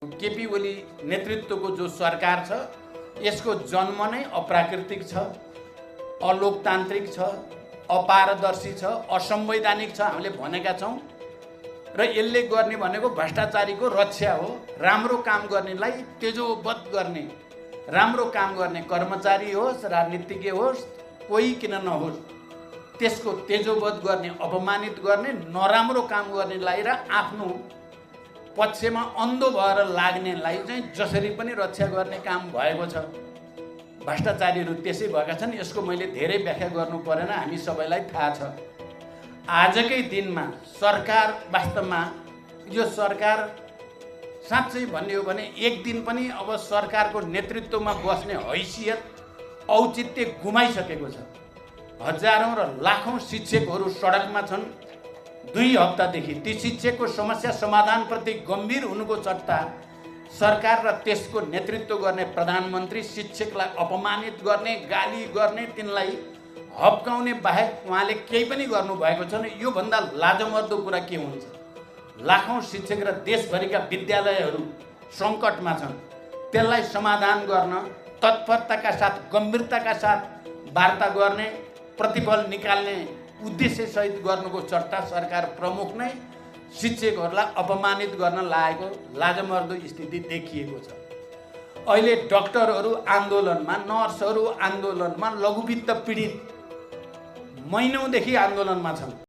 केपी ओली नेतृत्वको जो सरकार छ यसको जन्म नै अप्राकृतिक छ, अलोकतान्त्रिक छ, अपारदर्शी छ, असंवैधानिक छ हामीले भनेका छौं र यसले गर्ने भनेको भ्रष्टाचारीको रक्षा हो। राम्रो काम गर्नेलाई तेजोवध गर्ने, राम्रो काम गर्ने कर्मचारी होस्, राजनीतिज्ञ होस्, कोही किन नहोस्, त्यसको तेजोवध गर्ने, अपमानित गर्ने, नराम्रो काम गर्नेलाई र आफ्नो पक्षमा अन्धो भएर लाग्नेलाई चाहिँ जसरी पनि रक्षा गर्ने काम भएको छ। भ्रष्टाचारीहरू त्यसै भएका छन्। यसको मैले धेरै व्याख्या गर्नु परेन, हामी सबैलाई थाहा छ। आजकै दिनमा सरकार वास्तवमा यो सरकार साँच्चै भन्ने हो भने एक दिन पनि अब सरकारको नेतृत्वमा बस्ने हैसियत औचित्य गुमाइसकेको छ। हजारौं र लाखौं शिक्षकहरू सडकमा छन्। 2 हप्तादेखि ती शिक्षकको समस्या समाधानप्रति गम्भीर हुनुको सट्टा सरकार र त्यसको नेतृत्व गर्ने प्रधानमन्त्री शिक्षकलाई अपमानित गर्ने, गाली गर्ने, तिनलाई हप्काउने बाहेक उहाँले केही पनि गर्नु भएको छैन। यो भन्दा लाजमर्दो कुरा के हुन्छ? लाखौं शिक्षक र देशभरिका विद्यालयहरू सङ्कटमा छन्। त्यसलाई समाधान गर्न तत्परताका साथ, गम्भीरताका साथ वार्ता गर्ने, प्रतिफल निकाल्ने उद्देश्य सहित गर्नुको सट्टा सरकार प्रमुख नै शिक्षकहरूलाई अपमानित गर्न लागेको लाजमर्दो स्थिति देखिएको छ। अहिले डाक्टरहरू आन्दोलनमा, नर्सहरू आन्दोलनमा, लघुवित्त पीडित महिनौंदेखि आन्दोलनमा छन्।